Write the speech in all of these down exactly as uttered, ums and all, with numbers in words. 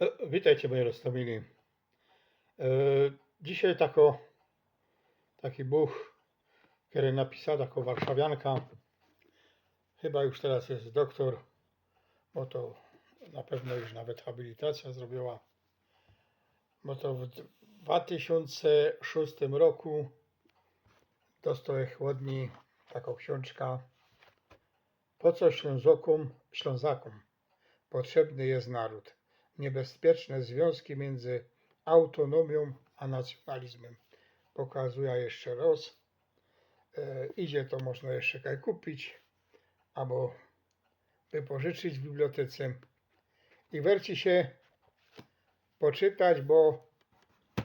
E, Witejcie, moji roztōmili. E, dzisiej tako, taki buch, kery napisała tako warszawianka. Chyba już teroz je doktōr, bo to na pewno już nawet habilitacyjõ zrobiła. Bo to w dwa tysiōnce szōstym roku dostoł ôd nij takõ ksiōnżkã „Po co Ślōnzokōm, Ślōnzokōm potrzebny je naród? Niebezpieczne zwiōnzki miyndzy autōnōmiōm a nacjōnalizmym”. Pokazujã jeszcze roz. E, idzie to, można jeszcze kaj kupić, abo wypożyczyć w bibliotece. I werci sie poczytać, bo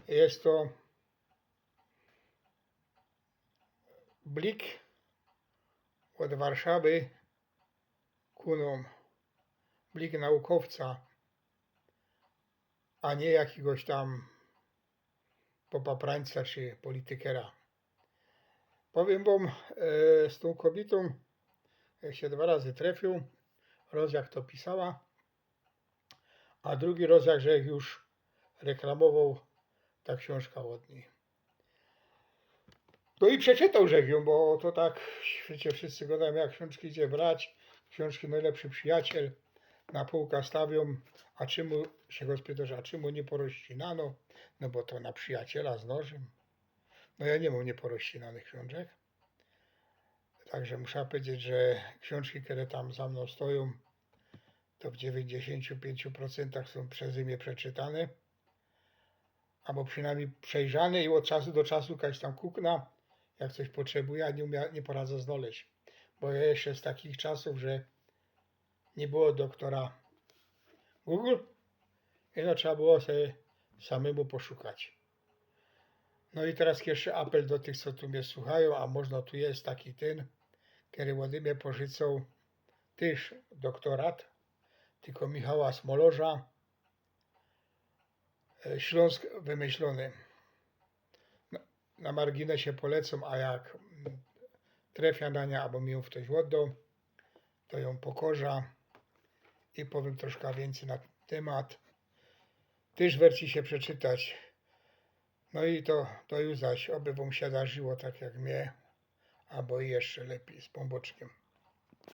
je to blik ôd Warszawy ku nōm, blik naukowca, a niy jakigoś tam popaprańca czy politykera. Powiym wōm, e, z tōm kobiytōm, żech sie dwa razy trefiōł, roz jak to pisała, a drugi roz, jak żech już reklamowoł ta ksiōnżka ôd nij. No i przeczytoł żech jōm, bo to tak w świecie wszyscy godajōm, jak ksiōnżki idzie brać, ksiōnżki nojlepszy przijaciyl, na pōłka stawiōm, a czymu, sie go spytŏsz, a czymu niy porozcinano? No bo to na przijaciyla z nożym. No jŏ niy mōm niyporozcinanych ksiōnżek. Także musza pedzieć, że ksiōnżki, kere tam za mnōm stojōm, to w dziewiyńćdziesiōnciu piyńciu procyntach sōm przezy mie przeczytane, abo przinajmnij przejrzane i ôd czasu do czasu kajś tam kukna, jak coś potrzebujã, a niy umia-, niy poradzã znojś. Bo jŏ jeszcze z takich czasōw, że niy było doktora Google, ino trzeba było sie samymu poszukać. No i teroz jeszcze apel do tych, co tu mie słuchajōm, a możno tu je taki tyn, kery ôdy mie pożycoł tyż doktorat, tylko Michała Smolorza, e, „Ślōnsk wymyślōny”. Na, na marginesie polecōm, a jak, mm, trefiã na niã, abo mi jōm ftoś ôddoł, to jōm pokorzã i powiym troszka wiyncyj na tymat. Tyż werci sie przeczytać. No i to, to już zaś, ôby wōm sie darziło tak jak mie, abo i jeszcze lepij, z Pōnbōczkiym.